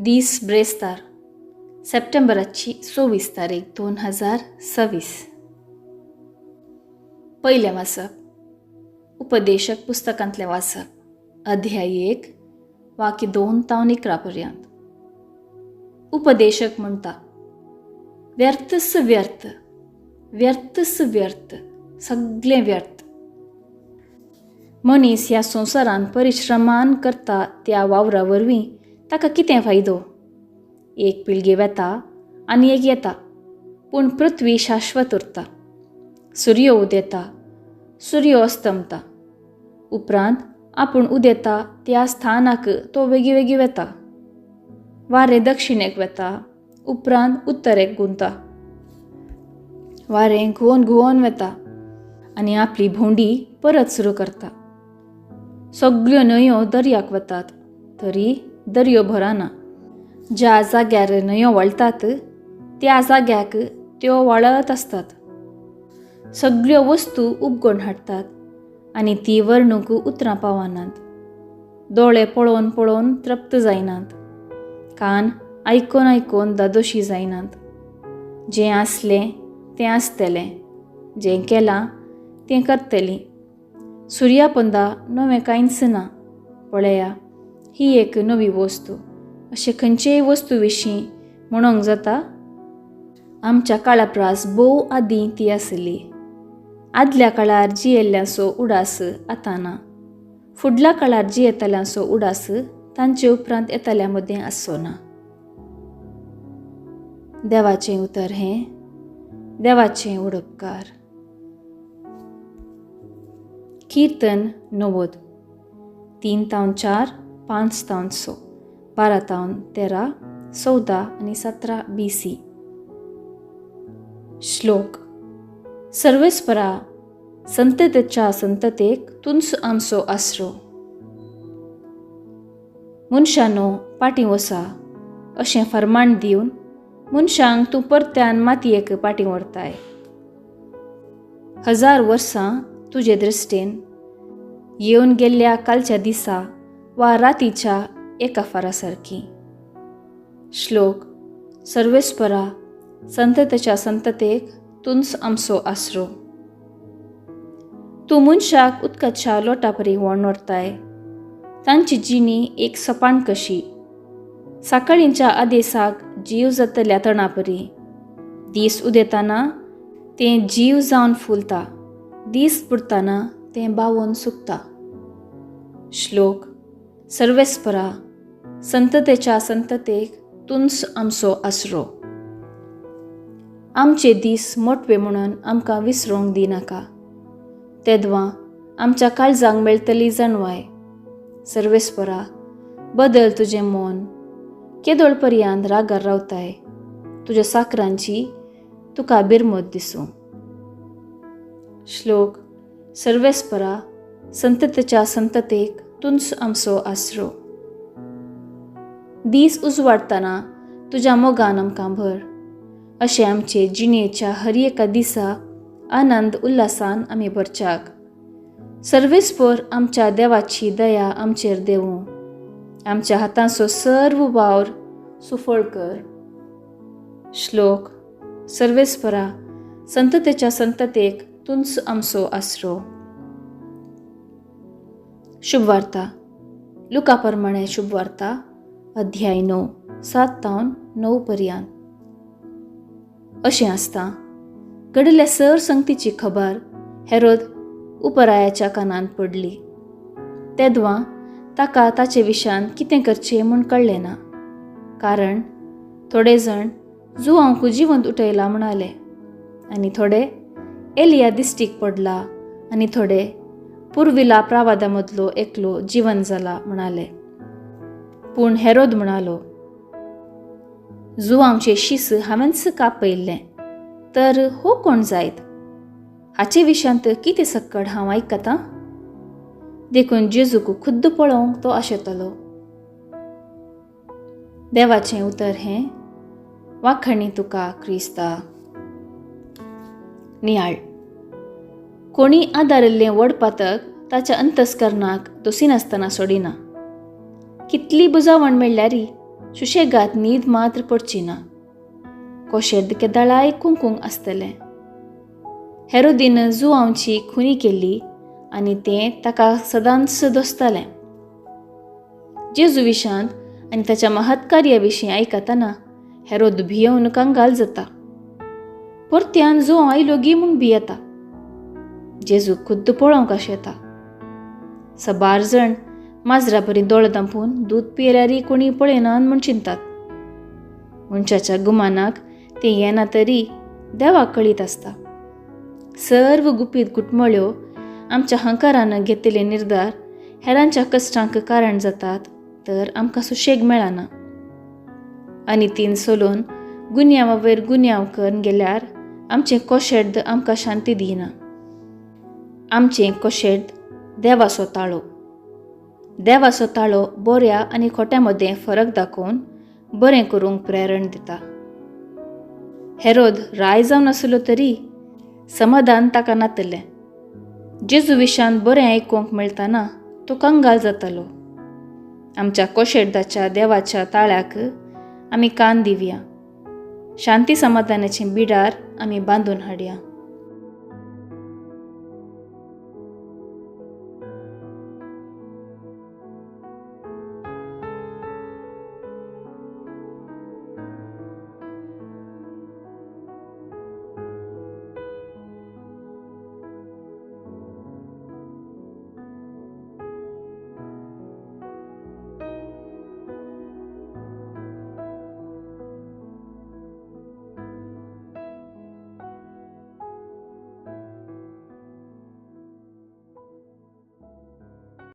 दीस ब्रेस्तार सप्टेंबराची 24 तारीख 2026. पयलें वाचप उपदेशक पुस्तकांतलें वाचप अध्याय 1 वाक्य 2 तावन 11 पर्यंत. उपदेशक म्हणटा, व्यर्थच व्यर्थ, व्यर्थच व्यर्थ, सगळें व्यर्थ. मनीस ह्या संवसारांत परिश्रमान करता त्या वावरा वरवीं ताका कितें फायदो? एक पिळगी वेता आनी एक येता, पूण पृथ्वी शाश्वत उरता. सुर्यो उदेता, सुर्यो अस्तमता, उपरांत आपूण उदेता त्या स्थानाक तो वेगीं वेगीं वेता. वारें दक्षिणेक वेता, उपरांत उत्तरेक गुंता. वारें घुंवोन घुंवोन वेता आनी आपली भोंवडी परत सुरू करता. सगळ्यो न्हंयो दर्याक वतात, तरी दर्यो भरना. ज्या जाग्यार न्हंयो वळटात त्या जाग्याक त्यो वळत आसतात. सगळ्यो वस्तू उपगण हाडटात आनी ती वर्णूक उतरां पावनात. दोळे पळोवन पळोवन तृप्त जायनात, कान आयकोन आयकोन दादोशी जायनात. जें आसलें तें आसतलें, जें केलां तें करतलीं. सुर्या पोंदा नवें कांयच ना. पळया, ही एक नवी वस्तू. अशें खंयचेय वस्तू विशीं म्हणूंक जाता? आमच्या काळा प्रास भोव आदीं ती आसली. आदल्या काळार जियेल्ल्यांचो उडास आतां ना. फुडल्या काळार जियेतल्यांचो उडास तांचे उपरांत येतल्या मदें आसचो ना. देवाचें उतर हें देवाचें उडपकार. कीर्तन 90, 3 तावन 4, 5 तावन 6, 12 तावन 13, 14 आनी 17 BC. श्लोक. सर्वेस्परा संततेच्या संततेक तुंच आमचो आसरो. मनशानो पाटी वसा अशें फरमाण दिवन मनशांक तूं परत्यान मातयेक पाटी व्हरताय. 1000 वर्सां तुजे दृश्टीन येवन गेल्ल्या कालच्या दिसा वा रातीच्या एका फारा सारकी. श्लोक. सर्वेस्परा संततेच्या संततेक तुंच आमचो आसरो. तूं मनशाक उदकाच्या लोटापरी व्हण व्हरताय. तांची जिणी एक सपाण कशी. सकाळींच्या आदेसाक जीव जातल्या तणापरी. दीस उदेताना तें जीव जावन फुलता, दीस बुडताना तें बावून सुकता. श्लोक. सर्वेस्परा संततेच्या संततेक तुंच आमचो आसरो. आमचे दीस मोटवे म्हणून आमकां विसरूंक दिनाका, तेदवां आमच्या काळजांक मेळटली जाणवाय. सर्वेस्परा बदल तुजें मन, केदोळ पर्यंत रागार रावताय. तुज्या साकरांची तुका बिरमत दिसूं. श्लोक. सर्वेस्परा संततेच्या संततेक तुंच आमचो आसरो. दीस उजवाडटना तुज्या मोगान आमकां भर. अशें आमचे जिणेच्या हर एका दिसा आनंद उल्हासान आमी भरच्याक. सर्वेस्पर आमच्या देवाची दया आमचेर देवूं. आमच्या हातांचो सर्व वावर सुफळ कर. श्लोक. सर्वेस्परा संततेच्या संततेक तुंच आमचो आसरो. शुभवार्ता. लुका प्रमाणे शुभवार्ता अध्याय 9, 7 तावन 9 पर्यंत. अशें आसता घडिल्ल्या सर संगतीची खबर हेरोद उपरायाच्या कानांत पडली. तेदवां ताका ताचे विशयान कितें करचें म्हूण कळ्ळें ना, कारण थोडे जाण जुवांक जिवंत उठयला म्हणाले आनी थोडे एलिया दिश्टीक पडला आनी थोडे पुर्विला प्रावादा मदलो एकलो जिवन जाला म्हणाले. पूण हेरोद म्हणालो, जुवांचे शीस हांवेंच कापयल्लें, तर हो कोण जायत? हाचे विशयांत कितें सक्कड हांव आयकतां? देखून जेजूक खुद्द पळोवंक तो आशेतालो. देवाचें उतर हें वाखणी तुका क्रिस्ता. नियाळ. कोणी आदारिल्लें व्हड पातक ताच्या अंतस्करणाक दोसिनासतना सोडिना. कितली बुजावण मेळ्ळ्यारी सुशेगाद न्हीद मात्र पडची ना. कोशेर्द केदाळाय कुंकूंक आसतलें. हेरोदीन जुआंवची खुनी केल्ली आनी तें ताका सदांच दोसतालें. जेजू विशांत आनी ताच्या महत्कार्या विशीं आयकतना हेरोद भियोवन कंगाल जाता. परत्यान जुआंव आयलो गी म्हूण भियेता. जेजू खुद्द पळोवंक आशेता. सबार जण माजरा बरी दोळे धांपून दूद पियेल्यारय कोणी पळयनात म्हूण चिंतात. मनशाच्या गुमानाक तें येना तरी देवाक कळीत आसता. सर्व गुपीत गुटमळ्यो आमच्या हंकारान घेतिल्ले निर्धार हेरांच्या कश्टांक कारण जातात तर आमकां सुशेग मेळना. आनी तीन सोलून गुन्यांवा वयर गुन्यांव करून गेल्यार आमचें कोशेर्द आमकां शांती दिना. आमचें कोशेर्द देवाचो ताळो. देवाचो ताळो बऱ्या आनी खोट्या मदें फरक दाखोवन बरें करूंक प्रेरण दिता. हेरोद राय जावन आसलो तरी समाधान ताका नातलें. जेजू विशान बरें आयकूंक मेळतना तो कंगाल जातालो. आमच्या कोशेर्दाच्या देवाच्या ताळ्याक आमी कान दिवया. शांती समाधानाचें बिडार आमी बांदून हाडया.